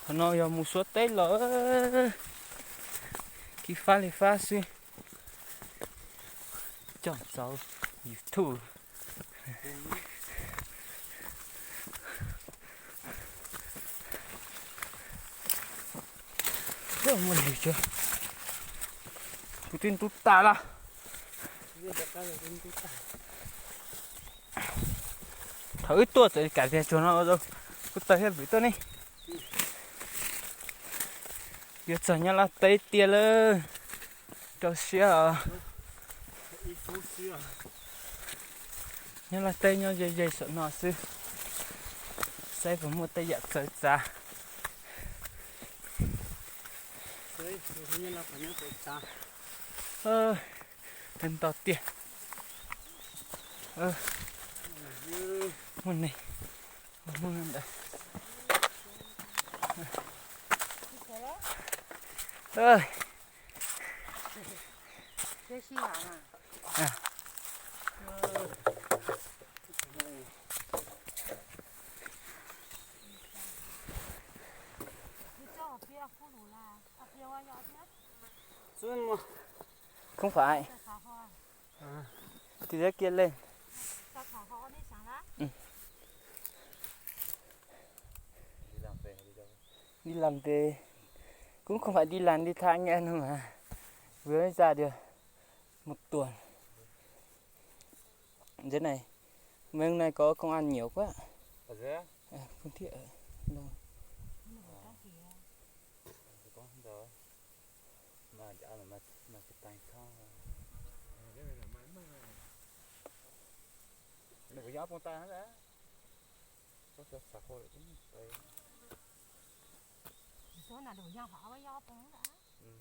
Qhov no yog mus Suav teb los, kib fab li fab xwb. Coj txaus YouTube. Ua li, kuv twb ntub tas lawm. Thaum wb tuaj txawm kam tias tsuag no, kuv taws thiaj vwm tuaj ne. Yuav txog Nyab Laj teb tiag lawm. Rau siab os. Nyab Laj teb nyob ze ze saum no xwb, saib puas muaj tej yam txawv txav. Tej nto tiag. Muaj neeg, muaj ntawd. Không phải. Thì thế kia lên. Đi làm về. Cũng không phải đi làm đi thả anh em mà. Vừa mới ra được một tuần. Dưới này, mấy hôm nay có công an nhiều quá. Ở dưới á? Ờ, Phước Thiện ở đâu? Có không đâu. Mà chả là mà, mà cái tay không. Nó có gió bông ta đó. Có sao sạc khô được chứ. Số nào đủ nhau hả? Có gió bông đó. Ừ.